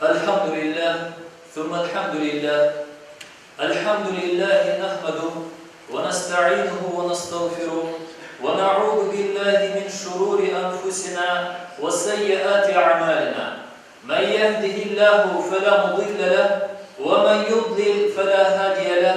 Elhamdülillah, thumma elhamdülillah, elhamdülillahi nahmeduh ve nestainuhu ve nestağfiruh ve na'uzu billahi min şururi enfusina ve seyyiati a'malina. Men yehdihillahu fela mudille leh ve men yudlil fela hadiye leh.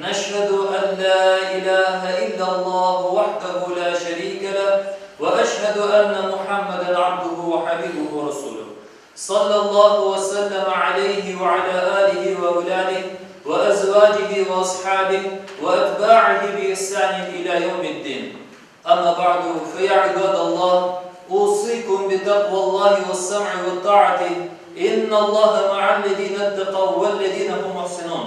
Neşhedü en la ilahe illallahu vahdehu la şerike leh ve eşhedü enne Muhammeden abduhu ve habibuhu ve resuluh. Sallallahu ve selleme aleyhi ve ala alihi ve evladihi ve ezvacihi ve ashabihi ve etba'ihi bi ihsanin ila yevmiddin. Amma ba'du fe ya ibadallah usikum bi takvallahi ve's-sem'i ve't-ta'ati innallaha ma'allezine ittekav vellezine hum muhsinun.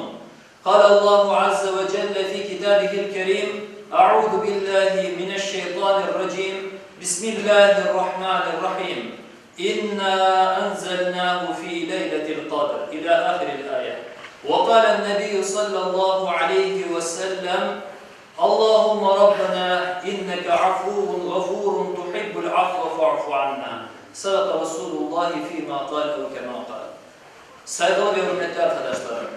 Kâle Allahu azze ve celle fî kitâbihil kerîm, Eûzü billâhi mineşşeytânirracîm, Bismillâhirrahmânirrahîm, İnnâ enzelnâhu fî leyletil kadr, İlâ âhiril âye. Ve kâlen nebiyyü sallallahu aleyhi ve sellem, Allahümme Rabbena inneke afuvun gafurun tuhibbul afve fa'fu anna. Sadaka Resulullahi fîmâ kâle ev kemâ kâle. Sayğılı ve ürmetli arqadaşlarım!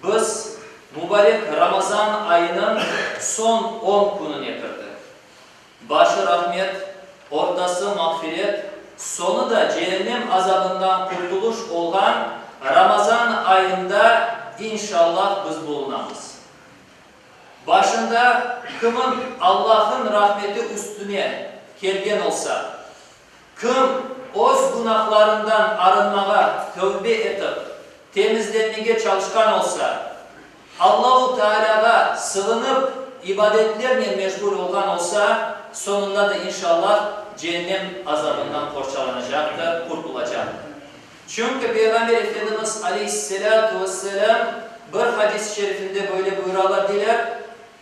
Biz mubarek Ramazan ayınıñ soñ on kününe kirdik. Başı rahmet, ortası mağfiret, soñu da cehennem azabından qurtuluş olğan Ramazan ayında inşallah biz bulunamız. Başında kimin Allah'ın rahmeti üstüne kelgen olsa, Kim öz günahlarından arınmağa, tövbe etip, temizlenmege çalışqan olsa, Allahu Tealâğa sığınıp, ibadetlernen meşğul olğan olsa, soñunda da inşallah Cehennem azabından qorçalanacaqtır, qurtulacaqtır. Çünki Peyğamber Efendimiz aleyhisselâtu vesselâm bir hadis-i şerifinde böyle buyuralar, deyler,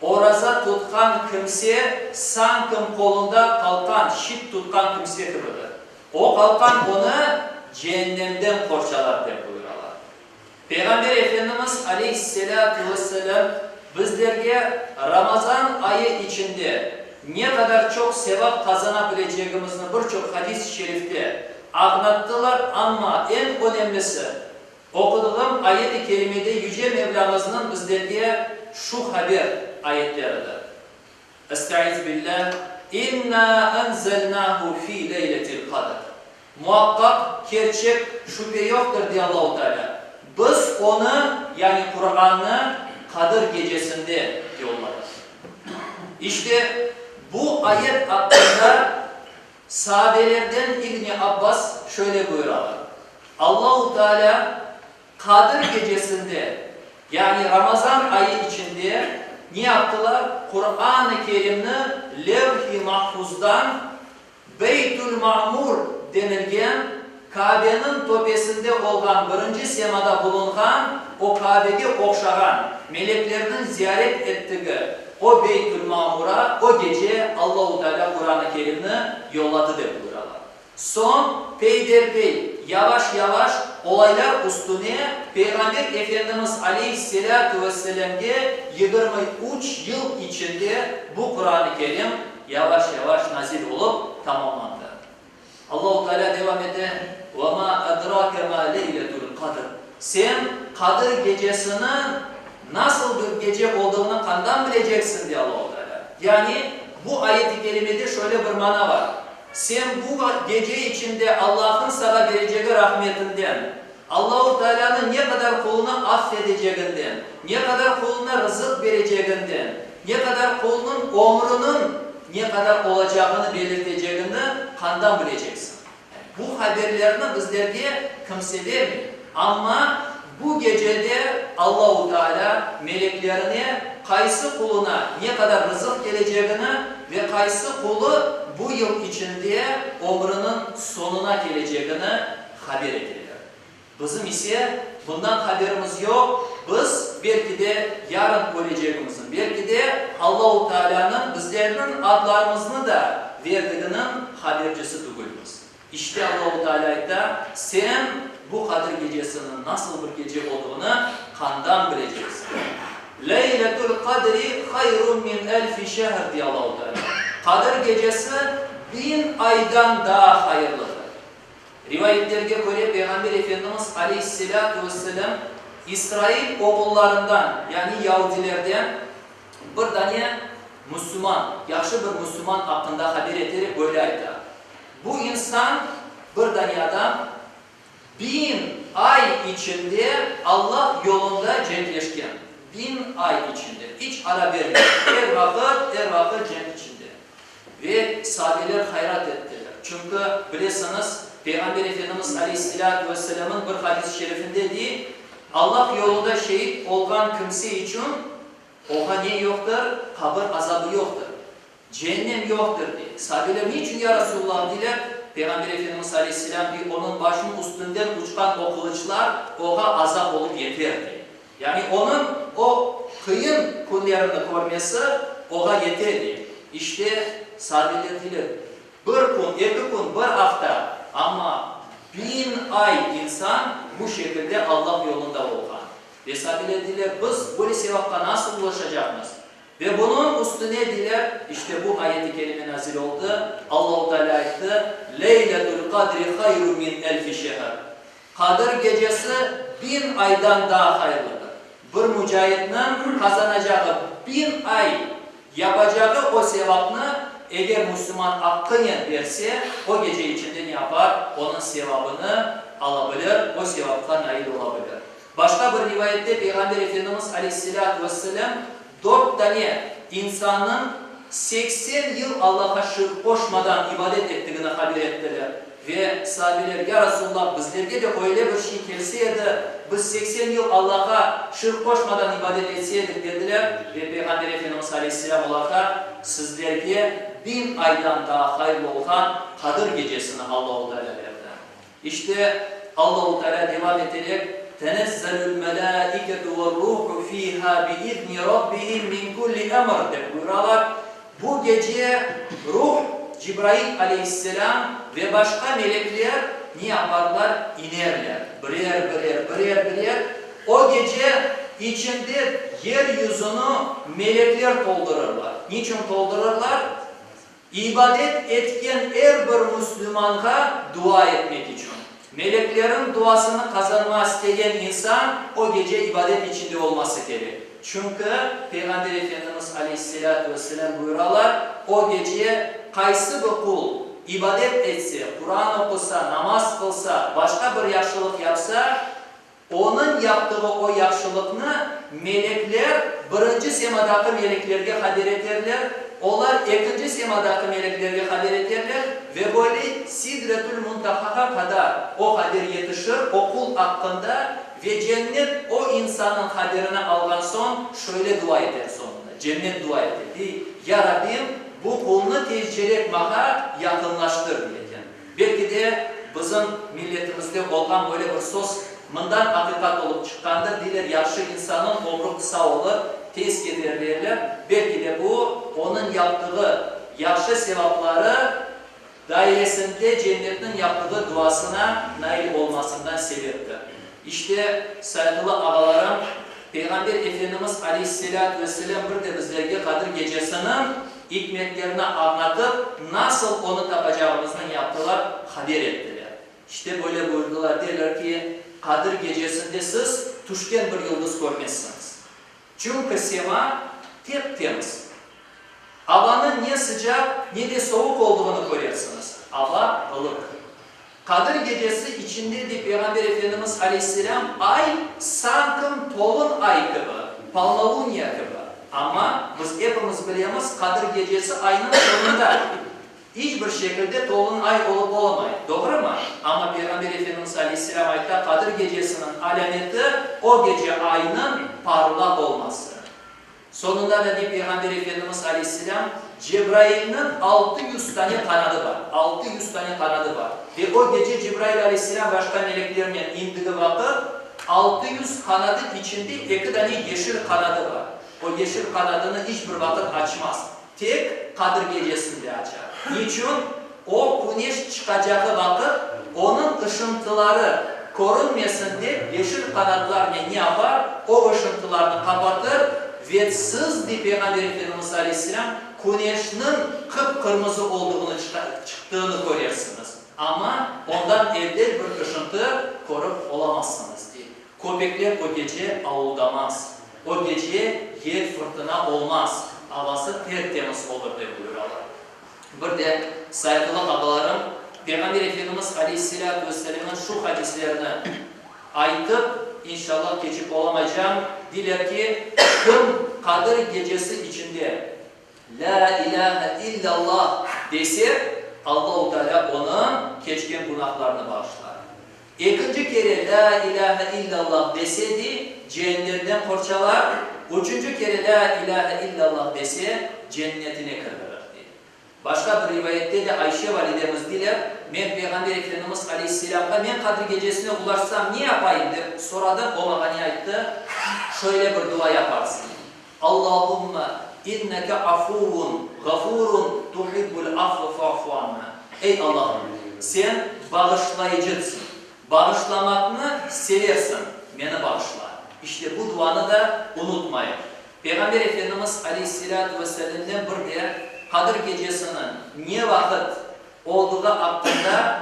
Oraza tutqan kimse sankim qolunda qalqan, şit tutqan kimse kibidir. O qalqan onı Ceennemden qorçalar, dep buyuralar. Peyğamber Efendimiz aleyhisselâtu vesselâm bizlerge Ramazan ayı içinde ne qadar çoq sevap qazana bilecegimizni bir çoq hadis-i şerifte añlattılar, amma eñ önemlisi, Oquduğım ayet-i kerimede Yüce Mevlâmıznıñ bizlerge şu haber ayetleridir, Estaizu billâh, İnnâ enzelnâhu fî leyletil kadr. Muaqqaq, kerçek, şübe yoqtır, dey Allahu Tealâ, biz onı, yani Qurannı, Qadir gecesinde yolladıq. İşte, bu ayet aqqında Saabelerden İbni Abbas şöyle buyuralar, Allahu Teala Qadir gecesinde, yani Ramazan ayı içinde ne yaptılar? Quran-ı Kerimni Levh-i Mahfuzdan Beytül Ma'mur denilgen Kabe'niñ töpesinde olğan birinci semada bulunğan o Kabege oqşağan meleklerniñ ziyaret ettigi o Beytül Ma'mura o gece Allahu Teala Quran-ı Kerimni yolladı dep buyuralar. Soñ peyderpey, yavaş-yavaş olaylar üstüne Peyğamber Efendimiz aleyhisselâtu vesselâmge 23 yıl içinde bu Quran-ı Kerim yavaş-yavaş nazil olıp tamamlandı. Allahu Teala devam ete, Ve ma edrake ma leyletul kadr. Sen Qadir gecesiniñ nasıl bir gece olduğını qandan bileceksiñ, dey Allahu Teala. Yani, bu ayet-i kerimede şöyle bir mana bar, Sen bu gece içinde Allahnıñ saña berecegi rahmetinden, Allahu Tealânıñ ne qadar qulunı affedeceginden, ne qadar quluna rızıq bereceginden, ne qadar qulunıñ ömrüniñ ne qadar olacağını belirtecegini qandan bileceksiñ? Bu haberlerni bizlerge kimse bermey. Amma bu gecede Allahu Tealâ meleklerine qaysı quluna ne qadar rızıq kelecegini ve qaysı qulu bu yıl içinde ömrüniñ soñuna kelecegini haber eteler. Bizim ise bundan haberimiz yoq, biz, belki de, yarın ölecegimizniñ, belki de, Allahu Tealânıñ bizlerniñ adlarımıznı da verdiginiñ habercisi tügülmiz. İşte, Allahu Tealâ ayta, sen bu Qadir gecesiniñ nasıl bir gece olduğını qandan bileceksiñ? Leyletül Qadri hayrun min elfi şehr, dey Allahu Tealâ. Qadir gecesi biñ aydan daa hayırlıdır. Rivayetlerge köre, Peyğamber Efendimiz aleyhisselâtu vesselâm İsrail oğullarından, yani yaudilerden bir dane müslüman, yahşı bir müslüman aqqında haber eterek böyle ayta, Bu insan, bir dane adam, Biñ ay içinde Allah yolunda cenkleşken. Biñ ay içinde. İç ara bermey. Er vaqıt, er vaqıt cenk içinde. Ve sabeler hayrat ettiler. Çünki, bilesiñiz, Peyğamber Efendimiz aleyhisselâtu vesselâmnıñ bir hadis-i şerifinde dey, Allah yolunda şehit olğan kimse içün oña ne yoqtır? Qabir azabı yoqtır. Ceennem yoqtır, dey. Sabeler, Niçün, ya Rasulullah? deyler. Peyğamber Efendimiz aleyhisselâm dey, Onıñ başınıñ üstünden uçqan o qılıçlar oğa azap olıp yeter, dey. Yani onıñ o qıyın künlerini körmesi oğa yete, dey. İşte, sabeler deyler, Bir kün, eki kün, bir afta, amma biñ ay insan bu şekilde Allah yolunda olğan. Ve sabeler deyler, Biz böyle sevapqa nasıl ulaşacaqmız? Ve bunıñ üstüne deyler, işte bu ayet-i kerime nazil oldı, Allahu Teala ayttı, Leyletül qadri hayrun min elfi şehr, Qadir gecesi biñ aydan daa hayırlıdır. Bir mücahitniñ qazanacağı biñ ay yapacağı o sevapnı, eger müslüman aqqınen berse, o gece içinde ne yapar? Onıñ sevabını ala bilir, o sevapqa nail ola bilir. Başqa bir rivayette Peyğamber Efendimiz aleyhisselâtu vesselâm dört dane insannıñ 80 yıl Allahqa şirk qoşmadan ibadet ettigini haber ettiler. Ve saabeler, Ya Rasulullah, bizlerge de öyle bir şey kelse edi, biz 80 yıl Allahqa şirk qoşmadan ibadet etse edik, dediler. Ve Peyğamber Efendimiz aleyhisselâm olarğa, Sizlerge biñ aydan daa hayırlı olğan Qadir gecesini Allahu Teala berdi. İşte, Allahu Teala devam eterek, Tenezzelül melâiketu ve'r-ruhu fîhâ bi'izni rabbihim min kulli emr, dep buyuralar. Bu gece Ruh, Cibrail aleyhisselâm, ve başqa melekler ne yaparlar? İnerler. Birer-birer, birer-birer. O gece içinde yer yüzüni melekler toldurırlar. Niçün toldurırlar? İbadet etken er bir müslümanğa dua etmek içün. Meleklerin duasını qazanma istegen insan o gece ibadet içinde olması kerek. Çünki Peyğamber Efendimiz aleyhisselâtu vesselâm buyuralar, O gece qaysı bir qul ibadet etse, Quran oqusa, namaz qılsa, başqa bir yahşılıq yapsa, Onıñ yaptığı o yahşılıqnı melekler birinci semadaki meleklerge haber eterler, olar ekinci semadaki meleklerge haber eterler ve böyle Sidretül Muntahağa qadar o haber yetişir o qul aqqında ve cennet o insannıñ haberini alğan soñ şöyle dua eter soñunda, cennet dua ete, dey, Ya Rabbim, bu qulnı tezcerek maña yaqınlaştır, dey eken. Belki de, bizim milletimizde olğan böyle bir söz mından aqiqat olıp çıqqandır, deyler, yahşı insannıñ ömrü qısa olur, tez keter derler. Belki de bu, onıñ yaptığı yahşı sevapları dairesinde cennetniñ yaptığı duasına nail olmasından sebeptir. İşte, sayğılı ağalarım, Peyğamber Efendimiz aleyhisselâtu vesselâm bir de bizlerge Qadir gecesiniñ ikmetlerini añlatıp, nasıl onı tapacağımıznı ne yaptılar? Haber ettiler. İşte, böyle buyurdılar, derler ki, Qadir gecesinde siz tüşken bir yıldız körmezsiñiz. Çünki sema tep-temiz. Avanıñ ne sıcaq, ne de sovuq olduğını körersiñiz. Ava ılıq. Qadir gecesi içinde de Peyğamber Efendimiz aleyhisselâm ay sankim tolun ay kibi, polnoluniya kibi. Amma biz epimiz bilemiz, Qadir gecesi aynıñ soñunda. İç bir şekilde tolun ay olıp olamay. Doğrumı? Amma Peyğamber Efendimiz aleyhisselâm ayta, Qadir gecesiniñ alâmeti o gece aynıñ parlaq olması. Soñunda da dey Peyğamber Efendimiz aleyhisselâm, Cebrailniñ 600 tane qanadı bar, 600 tane qanadı bar. Ve o gece Cebrail aleyhisselâm başqa meleklernen indigi vaqıt, 600 qanadı içinde eki dane yeşil qanadı bar. O yeşil qanadını iç bir vaqıt açmaz. Tek Qadir gecesinde açar. Niçün? O küneş çıqacağı vaqıt onıñ ışıntıları körünmesin dep yeşil qanatlarnen ne yapar? O ışıntılarnı qapatır ve siz, dey Peyğamber Efendimiz aleyhisselâm, küneşniñ qıp-qırmızı olduğını, çıqtığını körersiñiz. Amma ondan evvel bir ışıntı körip olamazsıñız, dey. Köpekler o gece avuldamaz. O gece yel fırtına olmaz, avası ter-temiz olur, dep buyuralar. Bir de, sayğılı ağalarım, Peyğamber Efendimiz aleyhisselâtu vesselâmnıñ şu hadislerini aytıp, inşallah, keçip olamaycam, deyler ki, kim Qadir gecesi içinde Lâ ilâhe illâllah dese, Allahu Tealâ onıñ keçken günahlarını bağışlar. Ekinci kere Lâ ilâhe illâllah dese de, ceennemden qorçalar, üçünci kere Lâ ilâhe illâllah dese, cennetine kirdirir, dey. Başqa bir rivayette de Ayşe validemiz deyler, Men Peyğamber Efendimiz aleyhisselâmğa men Qadir gecesine ulaşsam ne yapayım dep soradım, o maña ne ayttı? Şöyle bir dua yaparsıñ, Allahümme inneke afuvun gafurun tuhibbul afve fa'fu anna. Ey Allahım, Sen bağışlayıcıdsıñ, bağışlamaqnı seversiñ, meni bağışla. İşte bu duanı da unutmayıq. Peyğamber Efendimiz aleyhisselâtu vesselâmden bir de Qadir gecesiniñ ne vaqıt olduğı aqqında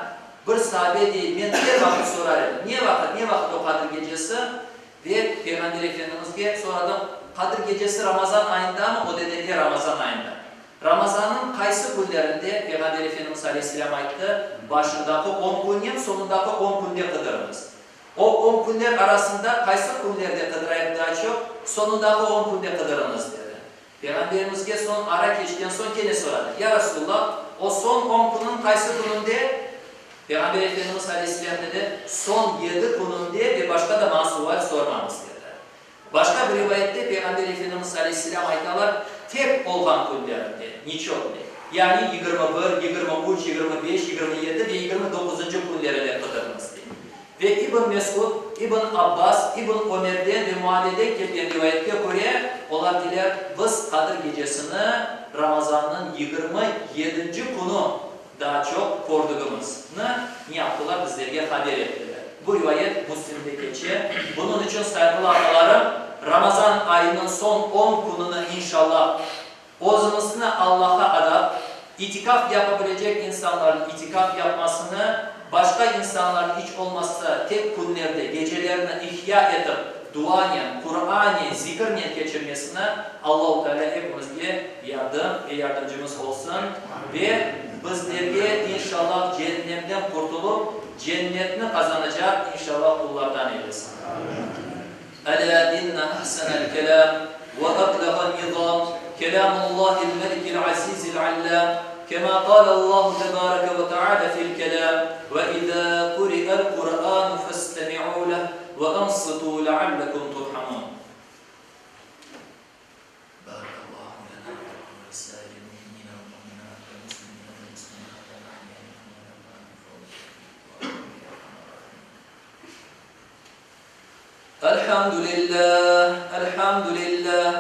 bir saabe dey, men er vaqıt sorar edim, ne vaqıt, ne vaqıt o Qadir gecesi? Ve Peyğamber Efendimizge soradım, Qadir gecesi Ramazan ayındamı? O dedi, E, Ramazan ayında. Ramazannıñ qaysı künlerinde? Peyğamber Efendimiz aleyhisselâm ayttı, Başındaki on künnen soñundaki on künde qıdırıñız. O on künler arasında qaysı künlerde qıdırayıq daa çoq? Soñundaki on künde qıdırıñız, dedi. Peyğamberimizge soñ ara keçken soñ kene soradı, Ya Resulullah, o soñ on künniñ qaysı kününde? Peyğamber Efendimiz aleyhisselâm dedi, Soñ yedi kününde ve başqa da maña sual sormañız, dedi. Başqa bir rivayette Peyğamber Efendimiz aleyhisselâm aytalar, Tek olğan künlerinde, neçötnıy, yani 21, 23, 25, 27 ve 29-ncı künlerinde qıdırıñız, dey. Ve İbn Mesud, İbn Abbas, İbn Ömerden ve Muaviyeden kelgen rivayetke köre, olar deyler, Biz Qadir gecesini Ramazannıñ 27-nci künü daa çoq kördigimizni ne yaptılar, bizlerge haber ettiler. Bu rivayet Müslimde keçe. Bunıñ içün, sayğılı ağalarım, Ramazan ayınıñ soñ on kününi, inşallah, Özümizni Allah'a adap, itikaf yapa bilecek insanların itikaf yapmasını, başqa insanların iç olmazsa tek künlerde gecelerini ihya etip duanen, Qur'anen, zikirnen keçirmesini Allahu Teala epimizge yardım ve yardımcımız olsun ve bizlerge inşallah ceennemden qurtulıp cennetni qazanacaq inşallah qullardan eylesin. Elâ inne ahsenel kelâm ve ebleğen nizâm kelâmullâhil melikil azîzil allâm kemâ kâlellâhu tebâreke ve teâlâ fil kelâm ve izâ kuri'el Kur'ânu festemi'û leh ve ansıtû leallekum turhamûn. Barakallahu lena ve lekum ve lisairil mu'minina vel mu'minat vel muslimina vel muslimat el ahyai minhum vel emvat bi fadlika ya erhamer rahimin. Elhamdülillah, elhamdülillah,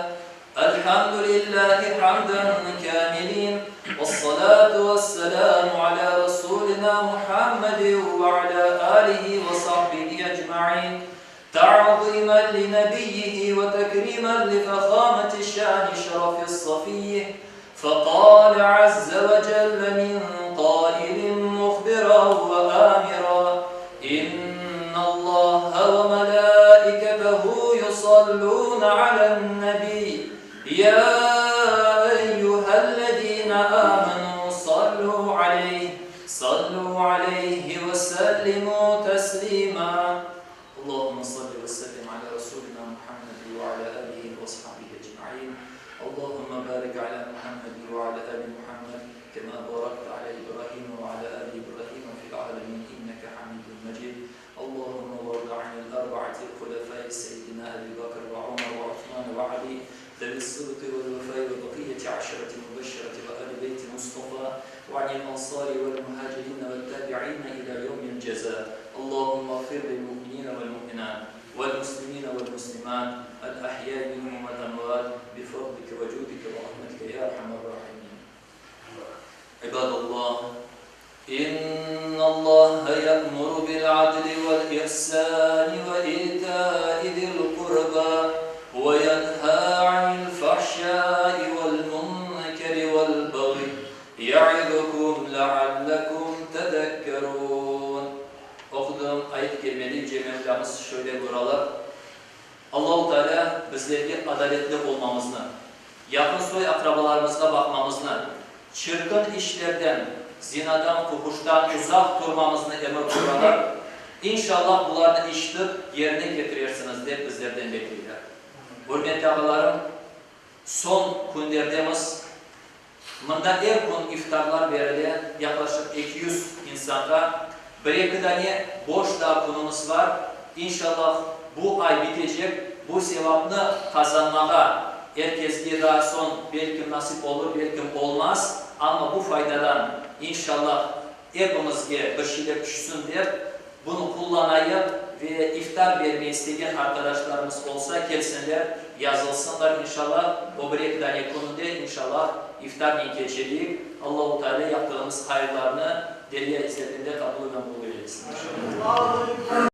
elhamdülillahi hamden kamilin, vessalatu vesselamu ala rasulina Muhammedin ve ala alihi ve sahbihi ecmain, ta'zimen li nebiyyihi ve tekrimen li fehameti şani şerefis safiyyih, fekale azze ve celle min qailin muhbiran ve amira, İnnallaha ve melâiketehu yusallûne alen-nebiy, ya eyyühellezîne âmenû sallû aleyh, sallû aleyhi ve sellimû teslîmâ. Allahümme salli ve sellim ala Rasulina Muhammedi ve ala alihi ve ashabihi ecmain. Allahümme barik ala Muhammedi ve ala ali Muhammed kema barakte ala İbrahim ve ala ali İbrahim fil alemin inneke hamidun mecid. Allahümme varda anil arba'atil hulefai seyyidina Ebi Bakr ve Ömer ve Osman ve Ali zevi's sıdkı vel vefai ve bakiyeti aşereti mübeşşereti ve ali beyti Mustafa ve anil ansari vel muhacirin vet tabi'in ila yevmil ceza. Allahümme ğfir lil mu'minine vel mu'minat vel muslimine vel muslimat el ahyai minhum vel emvat bi fadlike ve cudike ve rahmetike ya erhamer rahimin. İbadallah, İnnallaha ya'muru bil adli vel ihsani ve ita'i zil qurba ve yenha anil fahşai vel munkeri vel bagyi ya'izukum. Ya'izukum leallekum tezekkerun. Oqudım ayet-i kerimede Yüce Mevlâmız şöyle buyuralar, Allahu Teala bizlerge adaletli olmamıznı, yaqın soy-aqrabalarımızğa baqmamıznı, çirkin işlerden, zinadan, fuhuştan uzaq turmamıznı emir buyuralar. İnşallah bularnı işitip yerine ketirersiñiz, dep bizlerden bekleyler. Ürmetli ağalarım, soñ künlerdemiz. Mında er kün iftarlar berile, yaqlaşıq 200 insanğa. Bir-eki dane boş daa künümiz bar. İnşallah, bu ay bitecek, bu sevapnı qazanmağa er kesge daa soñ belkim nasip olur, belkim olmaz, amma bu faydadan, inşallah, epimizge bir şeyler tüşsün dep, bunı qullanayıq ve iftar bermey istegen arqadaşlarımız olsa, kelsinler, yazılsınlar, inşallah, o bir-eki dane kününde, inşallah, iftarnen keçireyik. Allahu Teala yaptığımız hayırlarnı derya izzetinde qabul ve maqbul eylesin, inşallah.